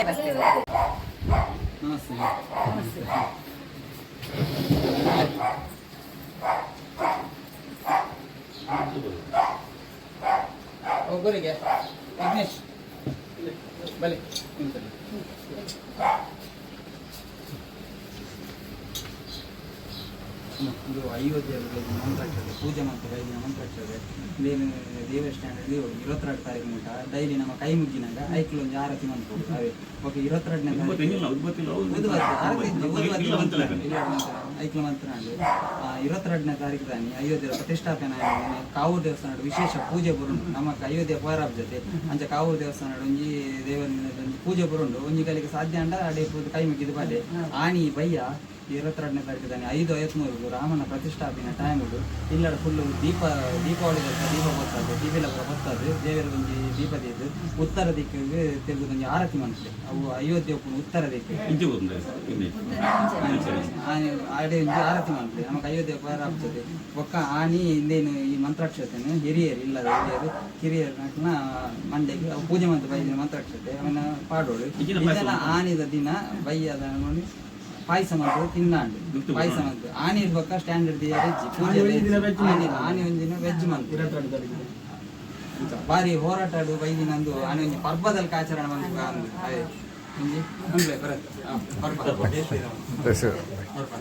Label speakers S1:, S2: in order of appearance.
S1: ಬರ್ತೇವೆ.
S2: ನಮಸ್ತೆ.
S1: ನಮಸ್ತೆ.
S2: ಒಬ್ಬರಿಗೆ ವಿಘ್ನೇಶ್ ಬಲೆ ನಿಂತಲ್ಲಿ. ಇದು ಅಯೋಧ್ಯೆಯಲ್ಲಿ ಮಂತ್ರಾಕ್ಷತೆ ಪೂಜೆ ಮಾಡ್ತಾರೆ. ಐದಿನ ಮಂತ್ರಾಕ್ಷತೆ ದೇವ ದೇವಸ್ಥಾನ 22 ತಾರೀಕು ಮುಟ ಡೈಲಿ ನಮ್ಮ ಕೈ ಮುಗ್ಗಿನಾಗ ಐಕ್ಲು ಒಂಜಿ ಆರತಿ ಮನ್ಪೊಡು ಅವೇ. ಓಕೆ, 22ನೇ ತಾರೀಕು ಊದುಬತ್ತಿ ಆರತಿ ಇಜ್ಜಿ, ಊದುಬತ್ತಿ ಮಂತ್ರ ಇಲ್ಲ, ಮಂತ್ರ ಐಕ್ಲು ಮಂತ್ರ. 22ನೇ ತಾರೀಕು ತಾನಿ ಅಯೋಧ್ಯೆ ಪ್ರತಿಷ್ಠಾಪನೆ ಆಯಿನ ಕಾವೂರು ದೇವಸ್ಥಾನ ವಿಶೇಷ ಪೂಜೆ ಬರುಂಡು. ನಮಕ್ ಅಯೋಧ್ಯೆ ಪೋರಾಬ್ ಜೊತೆ ಅಂಚ ಕಾವೂರು ದೇವಸ್ಥಾನ ಒಂಜಿ ದೇವರ ಒಂಜಿ ಪೂಜೆ ಬರುಂಡು. ಒಂಜಿ ಕಲಿಗೆ ಸಾಧ್ಯ ಅಂಡ ಅಡೆ ಪೂಜೆ ಕೈ ಮುಗಿದು ಬಲೆ. ಆಣಿ ಬಯ್ಯ 22ನೇ ತಾರೀಕು ತಾನೆ 5:53 ರಾಮನ ಪ್ರತಿಷ್ಠಾಪನೆ ಟೈಮ್ ಇಲ್ಲಡ ಫುಲ್ ದೀಪ, ದೀಪಾವಳಿ ದೀಪ ಬರ್ತದೆ, ದೀಪಿಲ ಪೂರ ಬರ್ತದೆ. ದೇವರ ಒಂಜಿ ದೀಪ ದೀದು ಉತ್ತರ ದಿಕ್ಕಿಗೆ ತಿರುಗುದು ಒಂಜಿ ಆರತಿ ಮಾಡ್ತದೆ. ಅವು ಅಯೋಧ್ಯೆ ಉಪ್ಪುನ ಉತ್ತರ ದಿಕ್ಕಿಗೆ ಆನೆ ಆಡೆ ಒಂಜಿ ಆರತಿ ಮಾಡ್ತದೆ. ನಮಕ್ ಅಯೋಧ್ಯೆ ಪರ ಆಗ್ತದೆ. ಬೊಕ್ಕ ಆನಿ ಇಂದೇನು ಈ ಮಂತ್ರಾಕ್ಷತೆನು ಹಿರಿಯರು ಇಲ್ಲದ ಹಿರಿಯರು ಕಿರಿಯರು ನಕ್ನ ಮಂಡೆಗೆ ಅವು ಪೂಜೆ ಮಂತ್ರ ಬೈದಿನ ಮಂತ್ರಾಕ್ಷತೆ ಅವನ ಪಾಡೋಳು. ಇದೆಲ್ಲ ಆನಿದ ದಿನ ಬೈಯದ ನೋಡಿ ಪಾಯಸ ಮಾಡ್ತದೆ, ತಿನ್ನಾಂಡು ಪಾಯಸ ಮಾಡ್ತದೆ. ಆನಿ ಇರ್ಬೇಕ ಸ್ಟ್ಯಾಂಡರ್ಡ್ ವೆಜ್ ಪೂಜೆ. ಆನಿ ಆನಿ ಒಂದಿನ ವೆಜ್ ಮಂತ್ ಬಾರಿ ಹೋರಾಟ ಬೈದಿನಂದು ಆನಿ ಒಂಜಿ ಪರ್ಬದಲ್ಲಿ ಆಚರಣೆ ಮಂತ್ ಅಂದು ಅದೇ ಒಂಜಿ ಅಂದ್ಲೆ ಬರತ್ತೆ. ಪರ್ಬ ಪರ್ಬ.